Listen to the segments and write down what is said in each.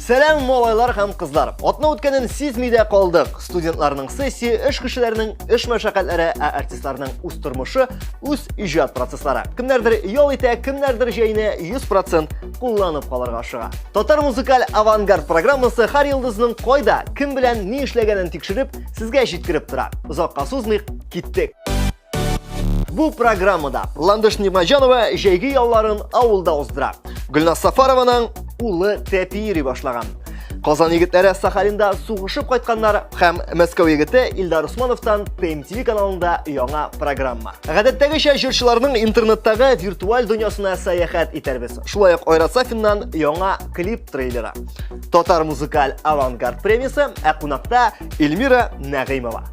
Сәлам, малайлар һәм кызлар. Атна үткәнен сизми дә калдык. Студентларның сессия, эш кешеләренең эш мәшәкатьләре, ә артистларның үз тормышы, үз иҗат процесслары. Кемнәрдер ял итә, кемнәрдер җәйне 100% кулланып калырга ашыга. Татар музыкаль авангард программасы һәр йолдызның кайда, кем белән ни эшләгәнен тикшереп, сезгә җиткереп тора. Озакка сузмыйк, киттек. Бу программада Ландыш Нигмаҗанова җәйге ялларын авылда уздыра. Гөлназ Сафарованың улы тәпи йөри башлаган. Казан егетләре Сахалинда сугышып кайтканнар һәм Мәскәү егете Илдар Усмановтан ТМТВ каналында яңа программа. Гадәттәгечә җырчыларның интернеттагы виртуаль дөньясына сәяхәт итәрбез. Шулай ук Айрат Сафиннан яңа клип трейлеры. Татар музыкаль авангард премиясе, ә кунакта Эльмира Нәгыймова.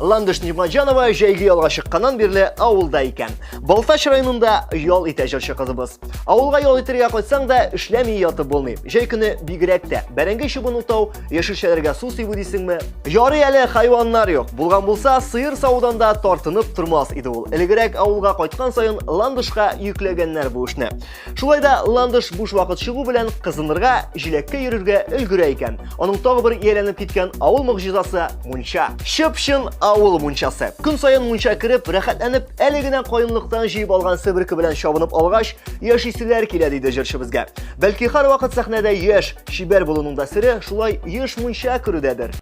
Ландыш Нигмаҗанова җәйге ялга чыкканнан бирле авылда икән. Балтач районында ял итә җырчы кызыбыз. Авылга ял итәргә кайтсаң да, эшләми ятып булмый. Җәй көне бигрәк тә. Бәрәңге чүбен утау, яшелчәләргә су сибү дисеңме? Ярый әле хайваннар юк. Булган булса, сыер савудан да тартынып тормас иде ул. Элегрәк авылга кайткан саен Ландышка йөкләгәннәр бу эшне. Шулай да Ландыш буш вакыт чыгу белән кызынырга, җиләккә йөрергә өлгерә икән. Аның тагы бер ияләнеп киткән авыл могҗизасы мунча. Чып-чын авыл мунчасы. Көн саен мунча кереп, рәхәтләнеп, әле генә каенлыктан җыеп алган себерке белән чабынып алгач, яшиселәр килә, диде җырчы безгә. Бәлки һәрвакыт сәхнәдә яшь, чибәр булуның да сере шулай еш мунча керүдәдер.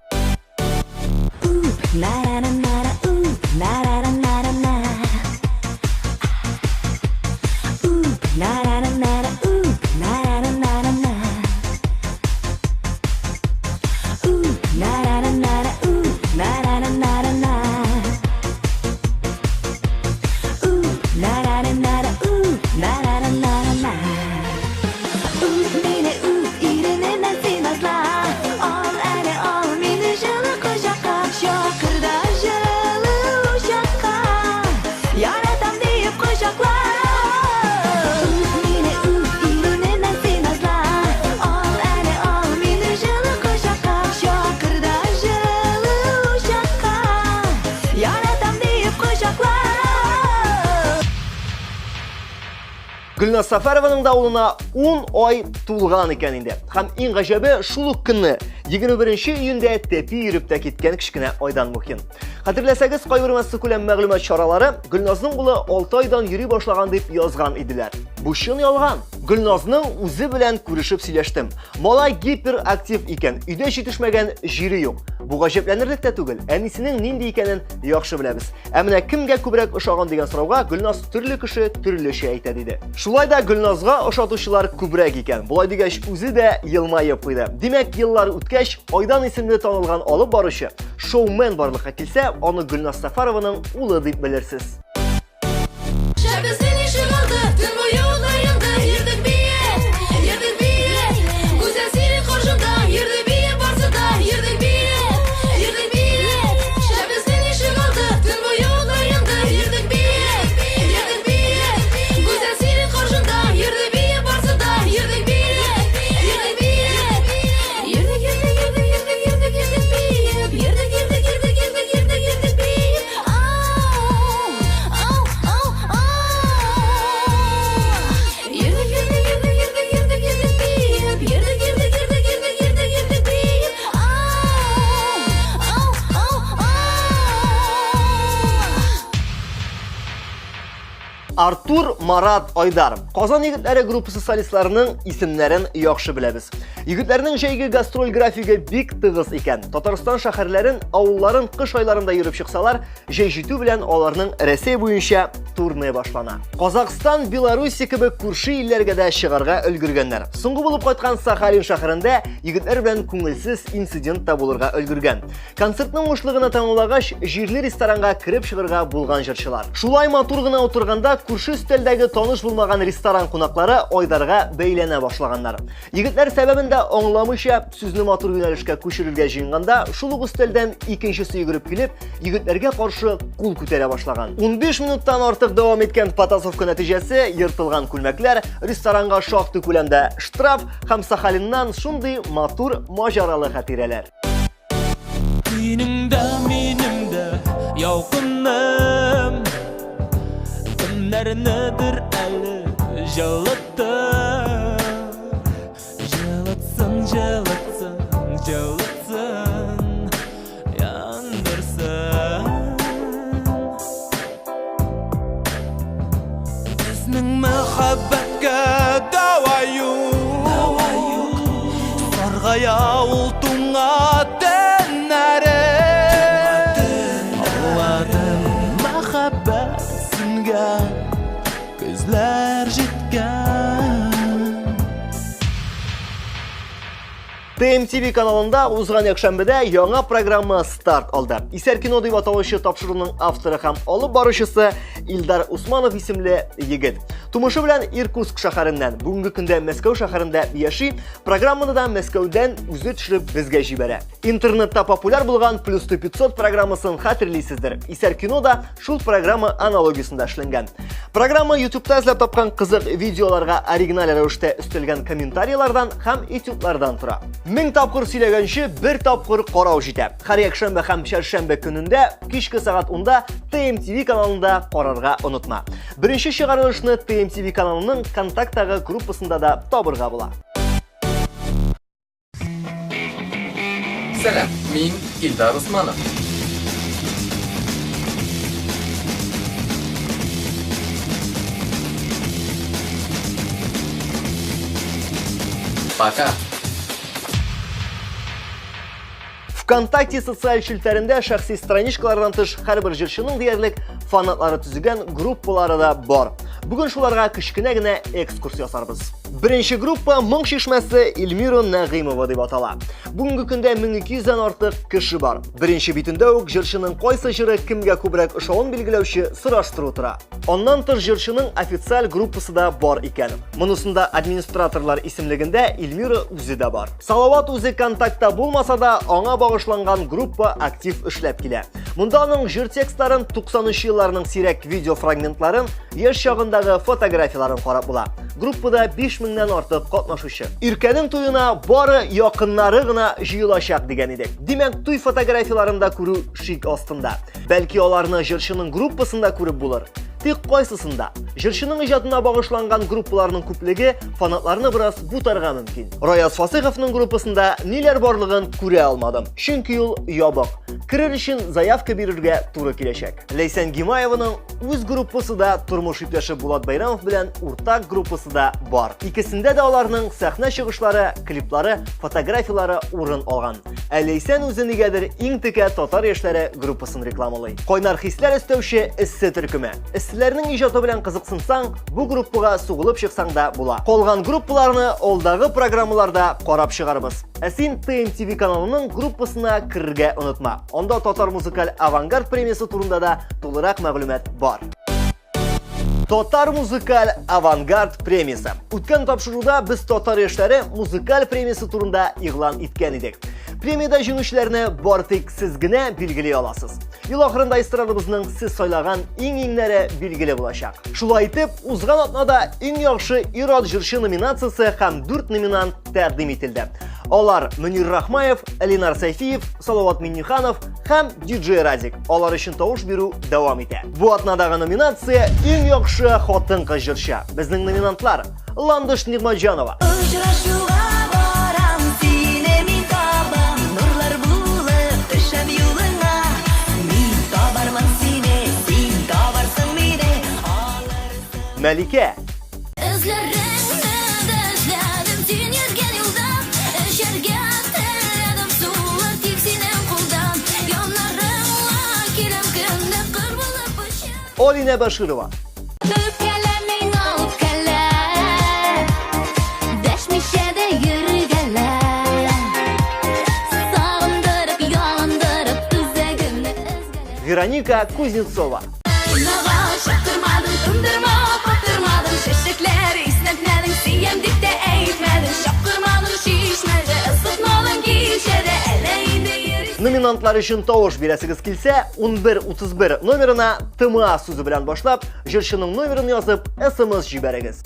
Гөлназ Сәфәрованың да улына 10 ай тулган икән инде. Һәм иң гаҗәбе шул ук көнне 21 июньдә тәпи йөреп тә киткән кечкенә Айдан Мухин. Хәтерләсәгез, кайбер массакүләм мәгълүмат чаралары Гөлназның улы 6 айдан йөри башлаган дип язган иделәр. Бу чын ялган. Гөлназның үзе белән күрешеп сөйләштем. Малай гиперактив икән, өйдә җитешмәгән җире юк. Бу гаҗәпләнерлек тә түгел. Әнисенең нинди икәнен яхшы беләбез. Ә менә кемгә күбрәк ошаган дигән сорауга Гөлназ төрле кеше төрлечә әйтә диде. Шулай да Гөлназга ошатучылар күбрәк икән. Болай дигәч, үзе дә елмаеп куйды. Димәк, еллар үткәч, Айдан исемле танылган алып баручы, шоумен барлыкка килсә, аны Гөлназ Сафарованың улы дип белерсез. Шәбесен ишек алды, төн буе утлар янды, йөрдек биеп, йөрдек биеп. Гүзәл синең каршыңда, йөрде биеп барсы да, йөрдек биеп, йөрдек биеп. Шәбесен ишек алды, төн буе утлар янды, йөрдек биеп, йөрдек биеп. Гүзәл синең каршыңда, йөрде биеп барсы да, йөрдек биеп, йөрдек биеп. Йөрдек, йөрдек, йөрдек, йөрдек, йөрдек, йөрдек биеп, йөрдек, йөрдек, йөрдек, йөрдек, йөрдек, йөрдек биеп. Артур, Марат, Айдар. Казан егетләре группасы солистларының исемнәрен яхшы беләбез. Егетләрнең җәйге гастроль графигы бик тыгыз икән. Татарстан шәһәрләрен, авылларын кыш айларында йөреп чыксалар, Җәй җитү белән аларның Рәсәй буенча турне башлана. Казахстан, Белоруссия кебек күрше илләргә дә чыгарга өлгергәннәр. Соңгы булып кайткан Сахалин шәһәрендә егетләр белән күңелсез инцидент та булырга өлгергән. Концертның уңышлы гына тәмамлагач, җирле ресторанга кереп чыгарга булган җырчылар. Шулай матур гына утырганда күрше өстәлдәге таныш булмаган ресторан кунаклары Айдарга бәйләнә башлаганнар. Егетләр сәбәбен дә аңламыйча, сүзне матур юнәлешкә күчерергә җыенганда, шул ук өстәлдән икенчесе йөгереп килеп, егетләргә каршы кул күтәрә башлаган. 15 минуттан артык дәвам иткән потасовка нәтиҗәсе ертылган күлмәкләр, ресторанга шактый күләмдә штраф һәм Сахалиннан шундый матур маҗаралы хатирәләр. Синең дә, минем дә ялкыным Кемнәрнедер әле җылытыр Җылытсын, җылытсын, җылытсын Яндырсын Безнең мәхәббәткә дәва юк. Саргая ул туңа тәннәре. Аңладым, мәхәббәт сүнгән, көзләр җиткән. TMTV каналында узган якшәмбедә яңа программа старт алды. Исәр кино дип аталучы тапшыруның авторы һәм алып баручысы Илдар Усманов исемле егет. Тумышы белән Иркутск шәһәреннән, бүгенге көндә Мәскәү шәһәрендә яши. Программаны да Мәскәүдән үзе төшереп безгә җибәрә. Интернетта популяр булган Плюс 500 программасын хәтерлисездер. Исәр кино да шул программа аналогиясендә эшләнгән. Программа YouTube'та эзләп тапкан кызык видеоларга оригиналь рәвештә өстәлгән комментарийлардан һәм этюдлардан тора. Мең тапкыр сөйләгәнче бер тапкыр карау җитә. Һәр якшәмбе һәм чәршәмбе көнендә кичке сәгать 10-да TMTV каналында карарга онытма. Беренче чыгарылышны TMTV каналының Контактагы группасында да табырга була. Сәлам, мин Илдар Усманов. Пока. ВКонтакте социаль челтәрендә шәхси страничкалардан тыш һәрбер җырчының диярлек фанатлары төзегән группалары да бар. Бүген шуларга кечкенә генә экскурс ясарбыз. Беренче группа Моң чишмәсе Эльмира Нәгыймова дип атала. Бүгенге көндә 1200 дән артык кеше бар. Беренче битендә үк җырчының кайсы җыры кемгә күбрәк ошавын билгеләүче сораштыру тора. Аннан тыш җырчының официаль группасы да бар икән. Монысында администраторлар исемлегендә Эльмира үзе дә бар. Салават үзе контактта булмаса да, аңа багышланган группа актив эшләп килә. Монда аның җыр текстларын, 90 елларның сирәк видео фрагментларын, яшь чагындагы фотографияләрен карап була. Группада 5000-нән артык катнашучы. Иркәнең туена бары якыннары гына җыелачак дигән идек. Димәк, туй фотографияләрен дә күрү шик астында. Бәлки аларны җырчының группасында күреп булыр. Тик кайсысында? Җырчының иҗатына багышланган группаларның күплеге фанатларны бераз бутарга мөмкин. Раяз Фасыйховның группасында ниләр барлыгын күрә алмадым, чөнки ул ябык. Керер өчен заявка бирергә туры киләчәк. Ләйсән Гимаеваның үз группасы да, тормыш иптәше Булат Бәйрәмов белән уртак группасы да бар. Икесендә дә аларның сәхнә чыгышлары, клиплары, фотографияләре урын алган. Ә Ләйсән үзе нигәдер иң текә татар яшьләре группасын рекламалый. Кайнар хисләр өстәүче Эссе төркеме. Эсселәрнең иҗаты белән кызыксынсаң, бу группага сугылып чыксаң да була. Калган группаларны алдагы программаларда карап чыгарбыз. Ә син TMTV каналының группасына керергә онытма. Анда Татар музыкаль авангард премиясе турында да тулырак мәгълүмат бар. Татар музыкаль авангард премиясе. Үткән тапшыруда без татар яшьләре музыкаль премиясе турында игълан иткән идек. Премиядә җиңүчеләрне бар тик сез генә билгели аласыз. Ел ахырында эстрадабызның сез сайлаган иң-иңнәре билгеле булачак. Шулай итеп, узган атнада иң яхшы ир-ат җырчы номинациясе һәм 4 номинант тәкъдим ителде. Алар Мөнир Рахмаев, Ленар Сәйфиев, Салават Минниханов һәм DJ Радик. Алар өчен тавыш бирү дәвам итә. Бу атнадагы номинация иң яхшы хатын-кыз җырчы. Безнең номинантлар Ландыш Нигъмәтҗанова. Очрашуга барам, сине мин табам, нурлар булып төшәм юлыңа. Мин табармын сине, син табарсың мине, алырсың. Мәликә. Эзләреңне дә эзләдем, син йөргән юлдан, Эчәргә теләдем сулар тик синең кулдан. Яннарыңа киләм көнне кыр булып очам. Алинә Бәширова. Үпкәлә миңа, үпкәлә, дәшмичә дә йөргәлә. Сагындырып, ялындырып, үзәгемне өзгәлә. Вероника Кузнецова. Айнага чыктырмадың, тындырмадың. Номинантлар өчен тавыш бирәсегез килсә, 1131 номерына ТМА сүзе белән башлап, җырчының номерын язып, SMS җибәрегез.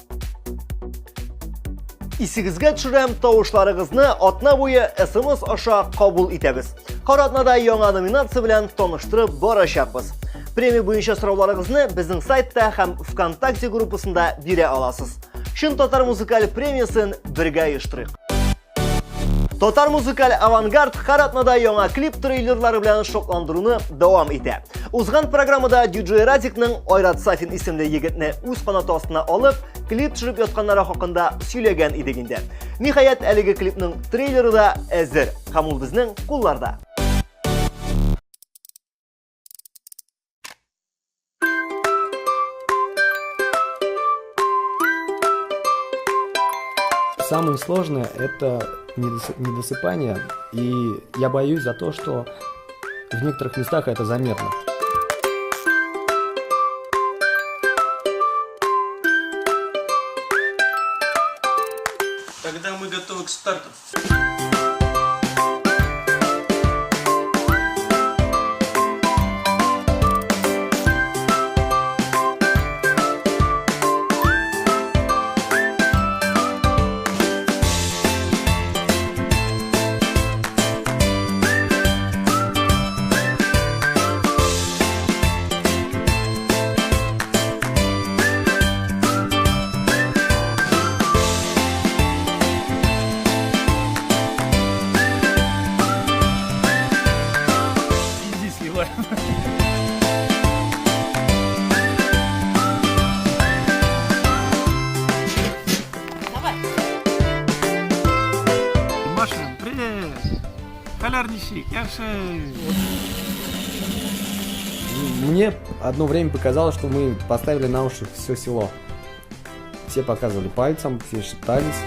Исегезгә төшерәм, тавышларыгызны атна буе SMS аша кабул итәбез. Һәр атнада яңа номинация белән таныштырып барачакбыз. Премия буенча сорауларыгызны безнең сайтта һәм ВКонтакте группасында бирә аласыз. Чын татар музыкаль премиясен бергә оештырыйк. Татар музыкаль авангард һәр атнада яңа клип трейлерлары белән шокландыруны дәвам итә. Узган программада DJ Радикның Айрат Сафин исемле егетне үз канаты астына алып, клип төшереп ятканнары хакында сөйләгән идек инде. Ниһаять, әлеге клипның трейлеры да әзер һәм ул безнең кулларда. Самое сложное – это недосыпание, и я боюсь за то, что в некоторых местах это заметно. Тогда мы готовы к старту. Иди сливаем. Давай. Маша, привет! Хәлләр ничек, яхшы. Мне одно время показалось, что мы поставили на уши все село. Все показывали пальцем, все шептались.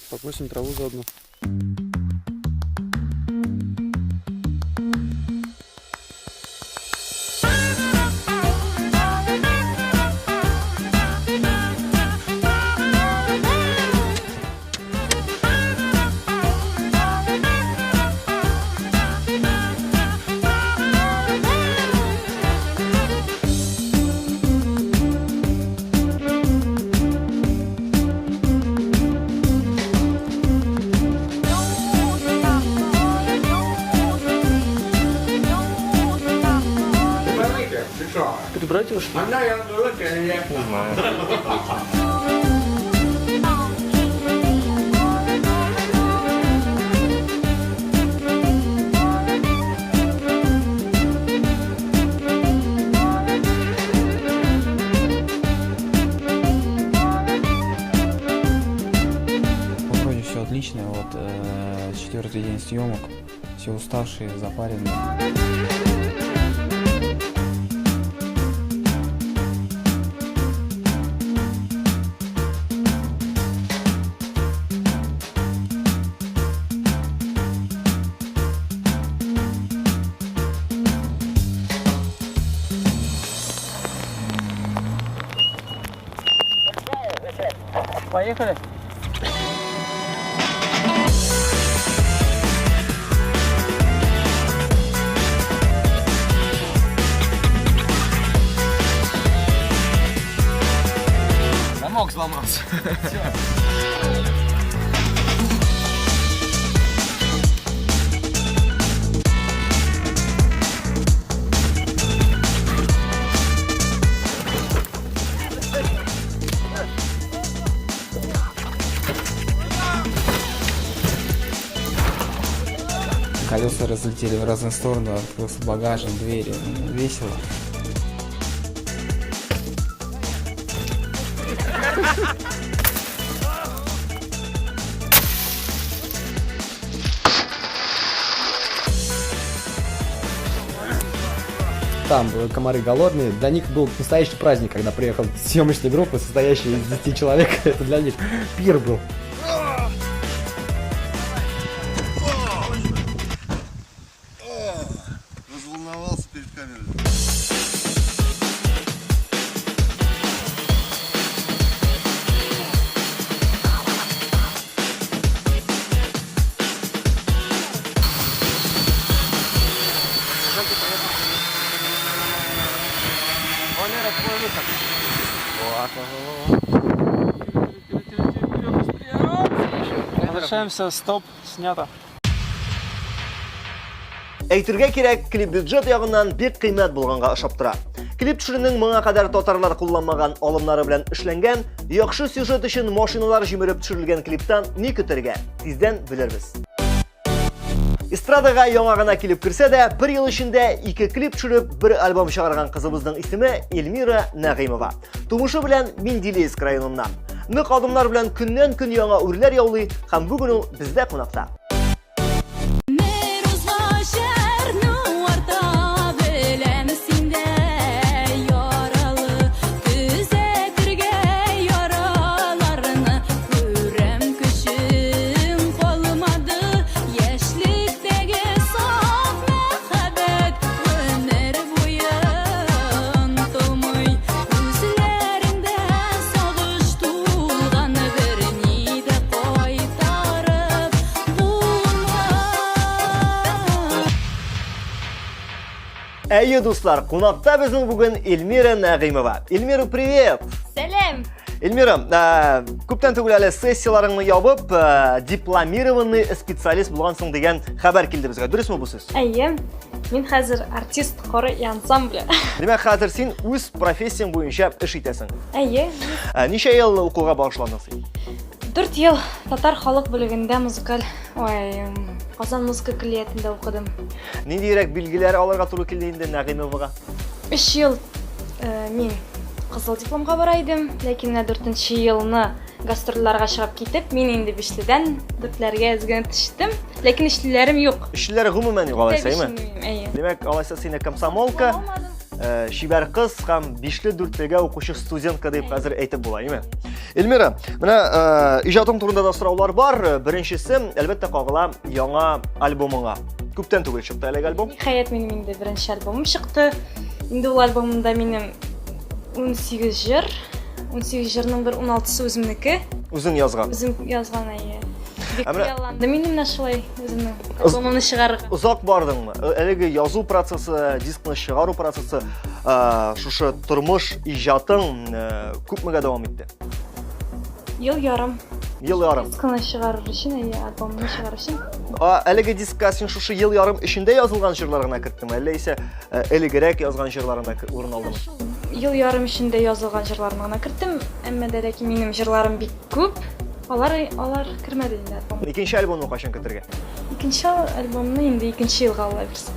Покосим траву заодно. Вроде все отлично, вот четвертый день съемок, все уставшие, запаренные. Поехали. Замок сломался. Колеса разлетели в разные стороны, открылся багажник, двери. Ну, весело. там комары голодные. Для них был настоящий праздник, когда приехала съемочная группа, состоящая из 10 человек. Это для них пир был. Разволновался перед камерой. Валера, твой выход. Возвращаемся, стоп, снято. Әйтергә кирәк, клип бюджет ягыннан бик кыйммәт булганга ошап тора. Клип төшерүнең моңа кадәр татарлар кулланмаган алымнары белән эшләнгән, яхшы сюжет өчен машиналар җимереп төшерелгән клиптан ни көтәргә, тиздән белербез. Эстрадага яңа гына килеп керсә дә, бер ел эчендә ике клип төшереп, бер альбом чыгарган кызыбызның исеме Эльмира Нәгыймова. Тумышы белән Менделеевск районыннан. Нык адымнар белән көннән-көн яңа үрләр яулый һәм бүген ул бездә кунакта. Әйе, дуслар, кунакта безнең бүген Эльмира Нәгыймова. Эльмира, привет! Сәлам! Эльмира, күптән түгел әле сессияларыңны ябып, дипломированный специалист булгансың дигән хәбәр килде безгә. Дөресме бу сүз? Әйе. Мин хәзер артист хоры и ансамбле. Димәк, хәзер син үз профессияң буенча эш итәсең. Әйе. Ничә ел укуга багышландың син? 4 ел татар халык бүлегендә музыкаль, ой, Казан музыка көллиятендә укыдым. Ниндирәк билгеләр алырга туры килде инде Нәгыймовага? 3 ел мин кызыл дипломга бара идем, ләкин менә 4 елны гастрольләргә чыгып китеп, мин инде бишледән дүртләргә әз генә төштем, ләкин өчлеләрем юк. Өчлеләр гомумән юк алайса, әйме? Әйе. Димәк, алайса сине комсомолка, чибәр кыз һәм бишле дүртлегә укучы студентка дип хәзер әйтеп була, әйме? Эльмира, менә иҗатың турында да сораулар бар. Беренчесе, әлбәттә, кагыла яңа альбомыңа. Күптән түгел чыкты әлеге альбом. Ниһаять, минем инде беренче альбомым чыкты. Инде ул альбомымда минем 18 җыр. 18 җырның бер 16-сы үземнеке. Үзең язган. Үзем язган, әйе. Бик хыялландым инде менә шулай үземнең альбомымны чыгарырга. Озак бардыңмы? Әлеге язу процессы, дискны чыгару процессы, шушы тормыш иҗатың күпмегә дәвам итте? Ел ярым. Ел ярым. Дискны чыгарыр өчен, әйе, альбомны чыгарыр өчен. Әлеге дискка син шушы ел ярым эчендә язылган җырлар гына керттеңме, әллә исә элегрәк язган җырларың да урын алдымы? Ел ярым эчендә язылган җырларны гына керттем, әмма дә ләкин минем җырларым бик күп. Алар алар кермәде инде альбомга. Икенче альбомны кайчан көтергә? Икенче альбомны инде икенче елга Алла бирсә.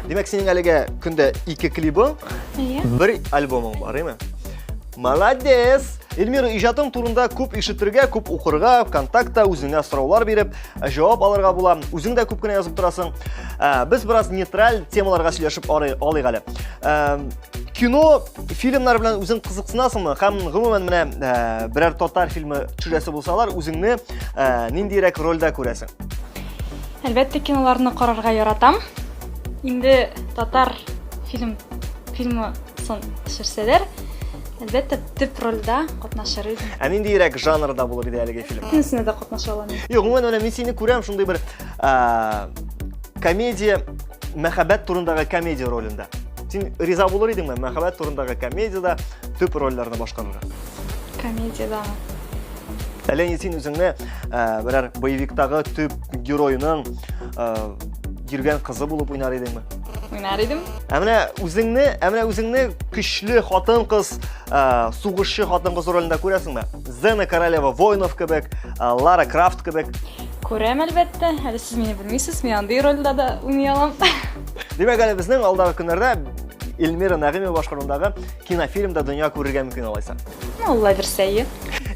Димәк, синең әлегә көндә ике клибың, бер альбомың бар, әйме? Молодец! Эльмира, иҗатың турында күп ишетергә, күп укырга, ВКонтактта үзеңә сораулар биреп, җавап алырга була. Үзең дә күп кенә язып торасың. Без бераз нейтраль темаларга сөйләшеп алыйк әле. Кино, фильмнар белән үзең кызыксынасыңмы? Һәм гомумән менә берәр татар фильмы төшерәсе булсалар, үзеңне ниндирәк рольдә күрәсең? Әлбәттә, киноларны карарга яратам. Инде татар фильм фильмы сон төшерсәләр, әлбәттә, төп рольдә катнашыр идем. Ә ниндирәк жанрда булыр иде әлеге фильм? Бөтенесенә дә катнаша алам. Юк, гомумән, менә мин сине күрәм шундый бер комедия, мәхәббәт турындагы комедия ролендә. Син риза булыр идеңме мәхәббәт турындагы комедиядә төп рольләрне башкарырга? Комедиядәме? Әллә ни син үзеңне берәр боевиктагы төп геройның йөргән кызы булып уйнар идеңме? Уйнар идем. Ә менә үзеңне, ә менә үзеңне көчле хатын-кыз, сугышчы хатын-кыз ролендә күрәсеңме? Зена королева воинов кебек, Лара Крафт кебек. Күрәм, әлбәттә. Әле сез мине белмисез, мин андый рольдә дә уйный алам. Димәк, әле безнең алдагы көннәрдә Эльмира Нәгыймова башкаруындагы кинофильмда дөнья күрергә мөмкин алайса. Ну, Алла бирсә, әйе.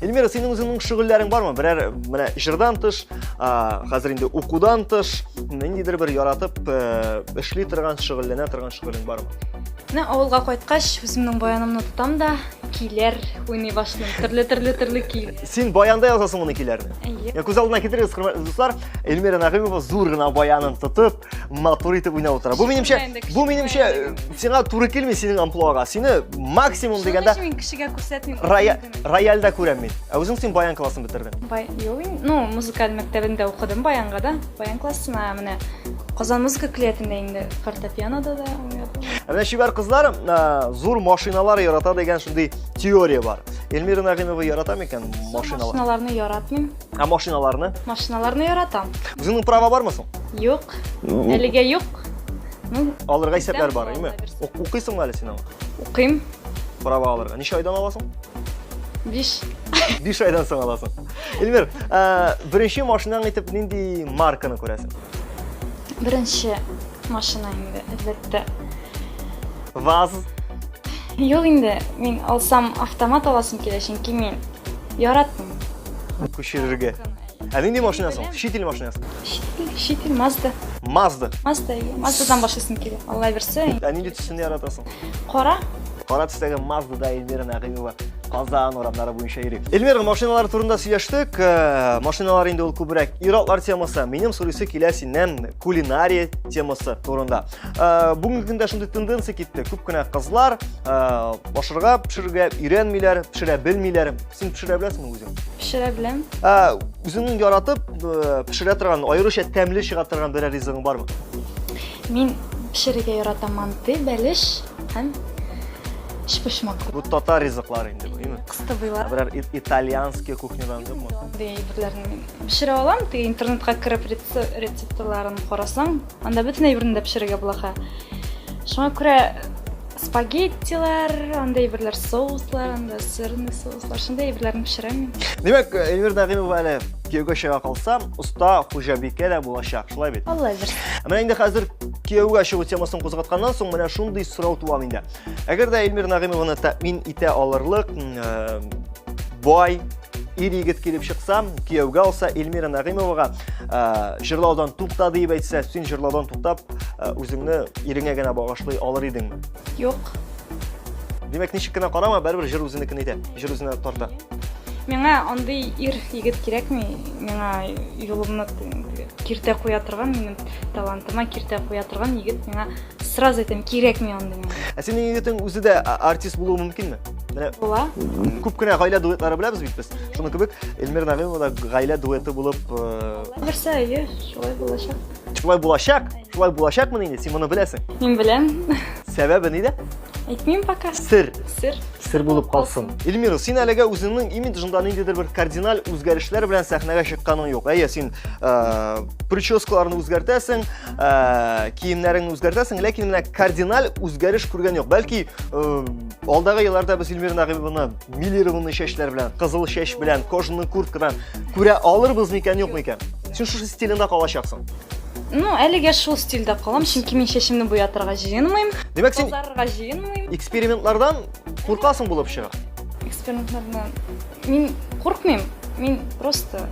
Эльмира, синең үзеңнең шөгыльләрең бармы? Берәр менә җырдан тыш, хәзер инде укудан тыш, ниндидер бер яратып эшли торган, шөгыльләнә торган шөгылең бармы? Менә авылга кайткач, үземнең баянымны тотам да, көйләр уйный башлыйм. Төрле-төрле төрле көй. Син баянда язасың моны көйләрне. Әйе. Я күз алдына китерегез, хөрмәтле дуслар, Эльмира Нәгыймова зур гына баянын тотып, матур итеп уйнап утыра. Бу минемчә, бу минемчә э, сиңа туры килми синең амплуага. Сине максимум дигәндә мин кешегә күрсәтмим. Рояльдә күрәм мин. Ә үзең син баян классын бетердең. Бай, юк, ну, музыкаль мәктәбендә укыдым баянга да. Баян классына менә Казан музыка көллиятендә инде фортепианода да уйнадым. Ә менә чибәр кызлар зур машиналар ярата дигән шундый теория бар. Эльмира Нәгыймова ярата микән машиналар? Машиналарны яратмыйм. Ә машиналарны? Машиналарны яратам. Үзеңнең права бармы соң? Юк. Әлегә юк. Ну, алырга исәпләр бар, әйме? Укыйсыңмы әле син аңа? Укыйм. Права алырга. Ничә айдан аласың? 5. 5 айдан соң аласың. Эльмир, ә, беренче машинаң итеп нинди марканы күрәсең? Беренче машина инде, әлбәттә. ВАЗ. Юк инде, мин алсам автомат аласым килә, чөнки мин яратмыйм. Күчерергә. Ә нинди машина соң? Чит ил машинасы. Чит ил, чит ил Mazda. Mazda. Mazda, Mazdaдан башлыйсым килә. Алла бирсә. Ә нинди төсен яратасың? Кара. Кара төстәге Маздада Эльмира Нәгыймова Казан урамнары буенча йөри. Эльмира, машиналар турында сөйләштек. Э, машиналар инде ул күбрәк ир-атлар темасы. Минем сорыйсы килә синнән кулинария темасы турында. Э, бүгенге көндә шундый тенденция китте. Күп кенә кызлар э, ашарга пешерергә өйрәнмиләр, пешерә белмиләр. Син пешерә беләсеңме үзең? Пешерә беләм. Ә, үзеңнең яратып пешерә торган, аеруча тәмле чыга торган берәр ризыгың бармы? Мин пешерергә яратам манты, бәлеш һәм өчпочмак. Бу татар ризыклары инде бу, әйме? Кыстыбыйлар. Берәр итальянский кухнядан юкмы? Андый әйберләрне мин пешерә алам. Теге интернетка кереп рецептларын карасаң, анда бөтен әйберне дә пешерергә була. Шуңа күрә спагеттилар, андый әйберләр, соуслар, анда сырный соуслар, шундый әйберләрне пешерәм мин. Димәк, Эльмира Нәгыймова әле кияүгә чыга калса, оста хуҗабикә дә булачак, шулай бит? Алла бирсә. Менә инде хәзер кияүгә чыгу темасын кузгатканнан соң менә шундый сорау туа миндә. Әгәр дә Эльмира Нәгыймованы тәэмин итә алырлык, э, бай ир егет килеп чыкса, кияүгә алса, Эльмира Нәгыймовага э, җырлаудан тукта диеп әйтсә, син җырлаудан туктап, э, үзеңне иреңә генә багышлый алыр идеңме? Юк. Димәк, ничек кенә карама, барыбер җыр үзенекен итә, җыр үзенә тарта. Миңа андый ир егет кирәкми, миңа юлымны киртә куя торган, минем талантыма киртә куя торган егет миңа сразу әйтәм, кирәкми андый миңа. Ә синең егетең үзе дә артист булуы мөмкинме? Менә Була. Күп кенә гаилә дуэтлары беләбез бит без. Шуның кебек Эльмира Нәгыймова да гаилә дуэты булып э, Берсе, әйе, шулай булачак. Шулай булачак? Шулай булачакмы инде? Син моны беләсең. Мин беләм. Сәбәбе нидә? Әйтмим пока. Сер. Сер. Сер булып калсын. Эльмира, син әлегә үзеңнең имиджыңда ниндидер бер кардиналь үзгәрешләр белән сәхнәгә чыкканың юк. Әйе, син э, прическаларны үзгәртәсең, э, киемнәреңне үзгәртәсең, ләкин менә кардиналь үзгәреш күргән юк. Бәлки, э, Алдагы елларда без Эльмира Нәгыймованы милированный чәчләр белән, кызыл чәч белән, кожаный курткадан күрә алырбыз микән, юк микән? Син шушы стилендә калачаксың. Ну, әлегә шул стильдә калам, чөнки мин чәчемне буятырга җыенмыйм. Димәк, син базарга җыенмыйм. Экспериментлардан куркасың булып чыга. Экспериментлардан мин куркмыйм. Мин просто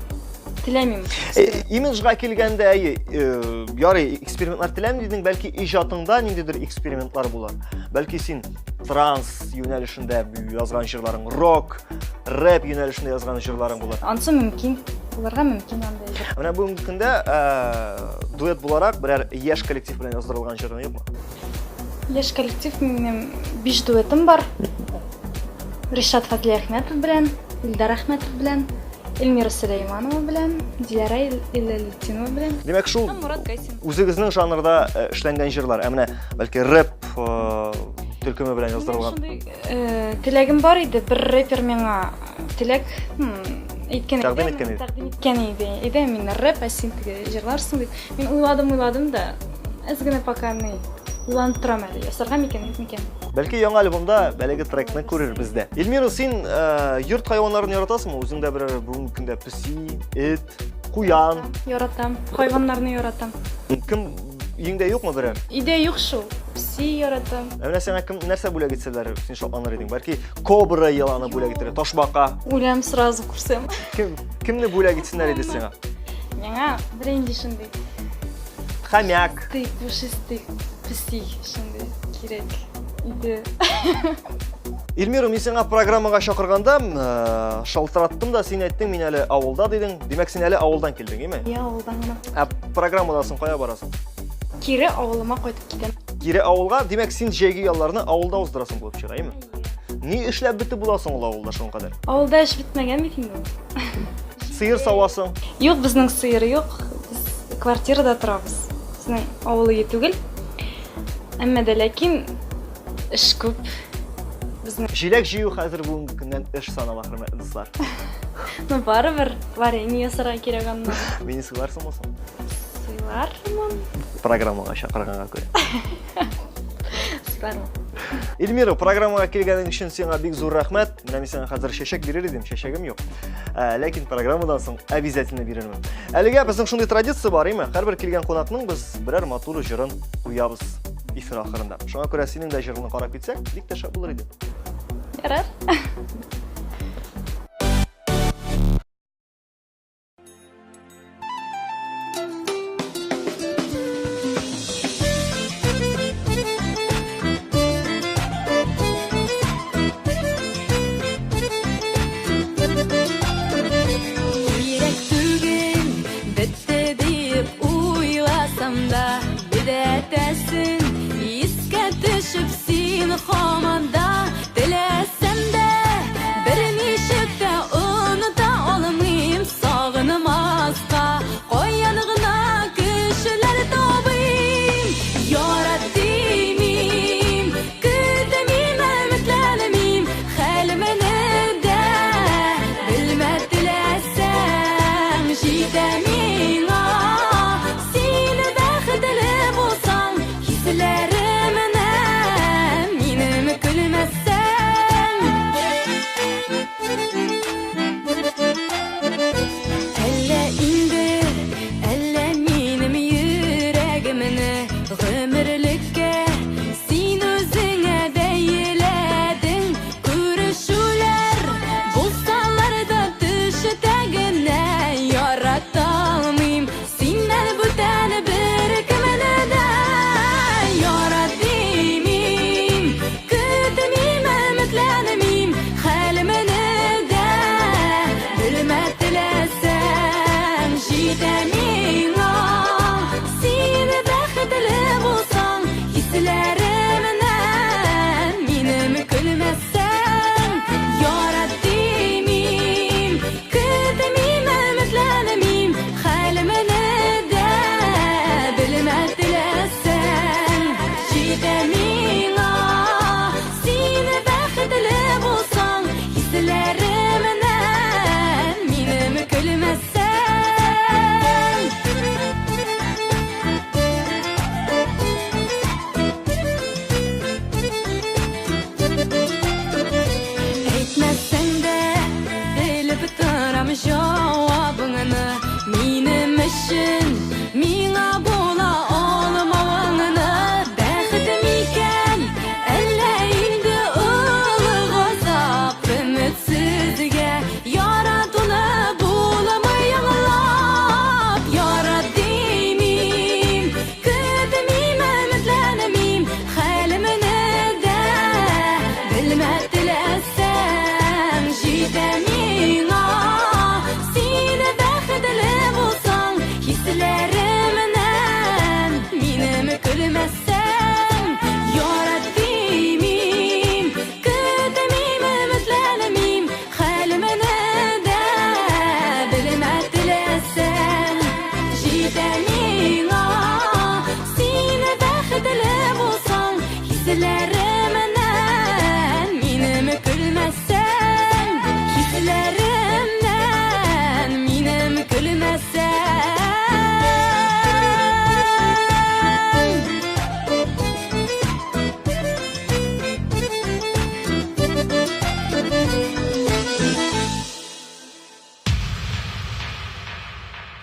теләмим. Э, имиджга килгәндә, әйе, э, ярый, экспериментлар теләмим дидең, бәлки иҗатыңда ниндидер экспериментлар булыр. Бәлки син транс юнәлешендә язган җырларың, рок, рэп юнәлешендә язган җырларың булыр. Ансы мөмкин, булырга мөмкин андай җыр. Менә бүгенге көндә э, дуэт буларак берәр яшь коллектив белән яздырылган җырың юкмы? Яшь коллектив минем 5 дуэтым бар. Ришат Фазлиәхмәтов белән, Илдар Әхмәтов белән, Эльмира Сөләйманова белән, Диләрә Илалетдинова белән. Димәк, шул Мурат Гайсин. Үзегезнең жанрда э, эшләнгән җырлар, ә менә бәлки рэп э, төркеме белән яздырылган. Шундый э, теләгем бар иде, бер рэпер миңа теләк әйткән иде. Тәкъдим иткән иде. Тәкъдим иткән иде. Әйдә, мин рэп, ә син теге җырларсың дип. Мин уйладым, уйладым да, әз генә пока ни уйланып торам әле, ясарга микән, юк микән. Бәлки яңа альбомда әлеге трекны күрербез дә. Эльмира, син э, йорт хайваннарын яратасыңмы? Үзеңдә берәр бүгенге көндә песи, эт, куян? Яратам. Хайваннарны яратам. Кем өеңдә юкмы берәр? Өйдә юк шул. Песи яратам. Ә менә сиңа кем нәрсә бүләк итсәләр, син шатланыр идең. Бәлки кобра еланы бүләк итәләр, ташбака. Үләм сразу күрсәм. Кем кемне бүләк итсеннәр иде сиңа? Миңа бренди шундый. Хомяк. Ты пушистый песи шундый кирәк. иде. Эльмира, мин сиңа программага чакырганда э, шалтыраттым да, син әйттең, мин әле авылда дидең. Димәк, син әле авылдан килдең, име? Я авылдан гына. Ә программадан соң кая барасың? Кире авылыма кайтып китәм. Кире авылга, димәк, син җәйге ялларны авылда уздырасың булып чыга, име? Ни эшләп бетеп була соң ул авылда шуның кадәр? Авылда эш бетмәгән бит инде ул. Сыер савасың. Юк, безнең сыер юк. Без квартирада торабыз. Безнең авыл өе түгел. Әмма дә ләкин эш күп. Безнең Җиләк җыю хәзер бүгенге көннән эш санала, хөрмәтле дуслар. Ну, барыбер варенье ясарга кирәк аннан. Мине сыйларсыңмы соң? Сыйлармын. Программага чакырганга күрә. Сыйлармын. Эльмира, программага килгәнең өчен сиңа бик зур рәхмәт. Менә мин сиңа хәзер чәчәк бирер идем, чәчәгем юк. Ә, ләкин программадан соң обязательно бирермен. Әлегә безнең шундый традиция бар, име? Һәрбер килгән кунакның без берәр матур җырын куябыз эфир ахырында. Шуңа күрә синең дә җырыңны карап китсәк, бик тә шәп булыр иде. Ярар. Кирәк түгел, бетте дип уйласам да, Бедәтәсең, искә төшеп син һаман да. Теләсәм дә, берничек тә оныта алмыйм. Сагынмаска, каян гына кешеләр табыйм? Ярат димим, көтмим, өметләнмим. Хәлемне дә белмә теләсәң, җитә миңа. Син бәхетле булсаң, хисләремнән минем көлмәсәң. Әллә инде, әллә минем йөрәгемне гомерлеккә син үзеңә бәйләдең. Күрешүләр булсалар да төштә генә ярата алмыйм. Синнән бүтән беркемне дә ярат димим. Көтмим, өметләнмим, хәлемне дә белмә теләсәң, җитә миңа. Син бәхетле булсаң, хисләремнән минем көлмәсәң, ярат димим. Көтмим, өметләнмим, хәлемне дә белмә теләсәң, җитә миңа. Син бәхетле булсаң, хисләремнән минем көлмәсәң. Әйтмәсәң дә белеп торам җавабыңны. Минем өчен миңа була алмавыңны. Бәхет микән, әллә инде олы газап өметсезгә яратуны булмый аңлап. Ярат димим, көтмим, өметләнмим, хәлемне дә белмә теләсәң, җитә миңа. Син бәхетле булсаң, хисләремнән минем көлмәсәң, ярат димим, көтмим, өметләнмим, хәлемне дә белмә теләсәң, җитә миңа. Син бәхетле булсаң, хисләремнән минем көлмәсәң, хисләремнән минем көлмәсәң.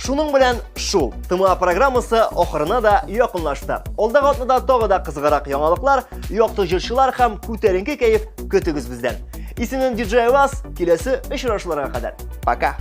Шуның белән шул. ТМА программасы ахырына да якынлашты. Алдагы атнада тагы да кызыграк яңалыклар, якты җырчылар һәм күтәренке кәеф көтегез бездән. Исемем DJ Вас, киләсе очрашуларга кадәр. Пока!